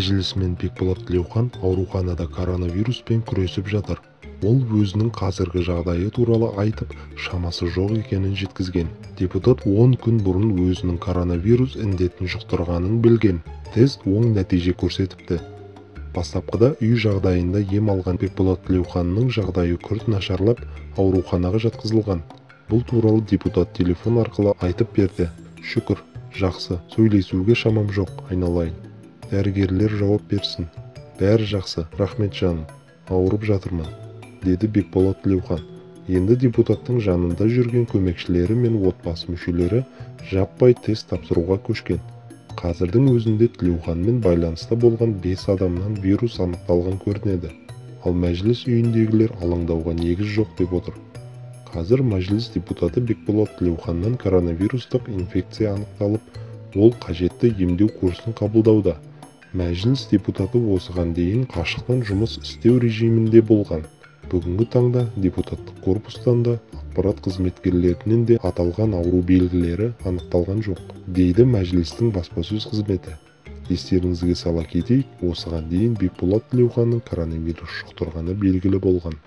Мәжілісмен Бекболат Тілеухан ауруханада коронавируспен күресіп жатыр. Ол өзінің қазіргі жағдайы туралы айтып, шамасы жоқ екенін жеткізген. Депутат 10 күн бұрын өзінің коронавирус індетін жұқтырғанын білген. Тест оң нәтиже көрсетіпті. Бастапқыда үй жағдайында ем алған Бекболат Тілеуханның жағдайы күрт нашарлап, ауруханаға жатқызылған. Бұл туралы депутат телефон арқылы айтып берді. Шүкір, жақсы, сөйлесуге шамам жоқ, айналайын. Дәрігерлер жауап берсін. Бәрі жақсы, рахмет жаным, ауырып жатырмын, деді Бекболат Тілеухан. Енді депутаттың жанында жүрген көмекшілері мен отбасы мүшелері жаппай тест тапсыруға көшкен. Қазірдің өзінде Тілеуханмен байланыста болған 5 адамнан вирус анықталған көрінеді. Ал мәжіліс үйіндегілер алаңдауға негіз жоқ деп отыр. Қазір мәжіліс депутаты Бекболат Тілеуханнан коронавирустық инфекция анықталып, ол қажетті емдеу курсын қабылдауда. Мәжіліс депутаты осыған дейін қашықтан жұмыс істеу режимінде болған. Бүгінгі таңда депутаттық корпустан да, ақпарат қызметкерлерінен де аталған ауру белгілері анықталған жоқ, дейді мәжілістің баспасөз қызметі. Естеріңізге сала кетейік, осыған дейін Бекболат Тілеуханның коронавирус жұқтырғаны белгілі болған.